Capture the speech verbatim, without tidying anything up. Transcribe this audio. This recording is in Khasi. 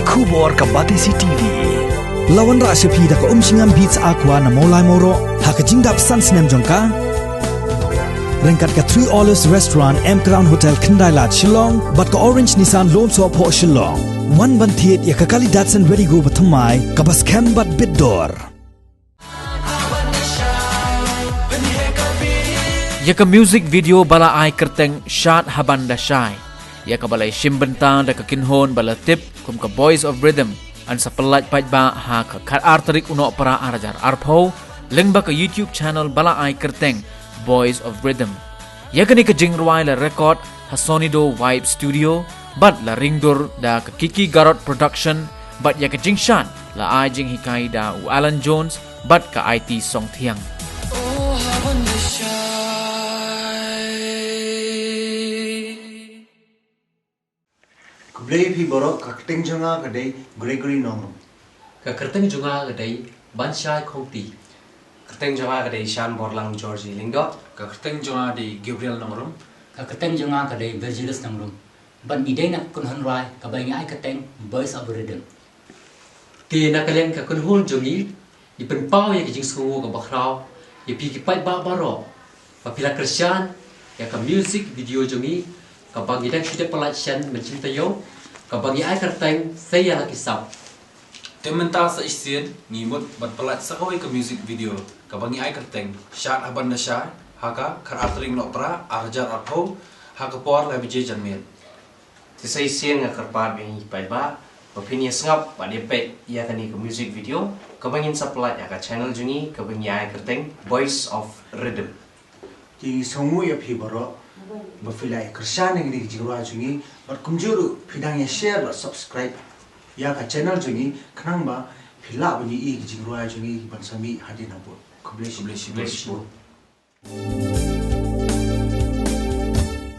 Khubor ka Batesi T V. La wanrah sha phi da ka Umshngam Beats Aqua na Mawlai Mawroh ha ka jingdap san snem jong ka. Ryngkat ka Three Olives Restaurant, M Crown Hotel, Khyndai Lad, Shillong bad ka Orange Nissan Lone Sohphoh, Shillong. Wan ban thied ïa ka kali Datsun Redi-GO bathymmai kaba skhem bad bit dor. Ïa ka music video ba la ai kyrteng Shad Haban Da Shai, ïa kaba la shim bynta da ka kynhun ba la tip kum ka Boys of Rhythm, yn sa pyllait paidbah ha ka khatar tarik u Nohprah ar hajar arphew lyngba ka YouTube channel ba la ai kyrteng Boys of Rhythm. Ïa kane ka jingrwai la record ha Sonido Vibe Studio bad la ringdur da ka Kiki Garot Production, bad ïa ka jingshad la ai jinghikai da u Alan Jones bad ka Aiti Songthiang. Khublei phi baroh, ka kyrteng jong nga ka dei Gregory Nongrum. Ka kyrteng jong nga ka dei Banshai Khongti. Kyrteng jong nga ka dei Shanborlang Georgie Lyngdoh. Ka kyrteng jong nga dei Gabriel Nongrum. Ka kyrteng jong nga ka dei Virgilus Nongrum. Bad ngi dei na ka kynhun rwai kaba ngi ai kyrteng Boys of Rhythm. Te na ka liang ka kynhun jong ngi, ngi pynpaw ïa ka jingsngew kaba khraw ïa phi ki paidbah baroh ba phi la kyrshan ïa ka music video jong ngi, kaba ngi dang shu dep pyllait shen mynshem taïew, kaba ngi ai kyrteng Sa Ïa La Ki Sap. Te mynta sa shisien ngi mut ban pyllait sa kawei ka music video kaba ngi ai kyrteng Shad Haban Da Shai ha ka khatar tarik Nohprah ar hajar arphew ha ka por lai baje janmiet. Te sa shisien nga kyrpad ïa ngi paidbah ba phin ïa sngap bad ïa peit ïa kane ka music video kaba ngin sa pyllait ha ka channel jong ngi kaba ngi ai kyrteng Boys of Rhythm. Te ngi sngewnguh ïa phi baroh ba phi la ïa kyrshan ïa kane ka jingrwai jong ngi, bad kumjuh ruh phi dang ïa share bad subscribe ïa ka channel jong ngi khnang ba phi lah ban ïohi ïa ki jingrwai jong ngi ban sa mih hadien habud. Khublei shibun. Khublei shibun.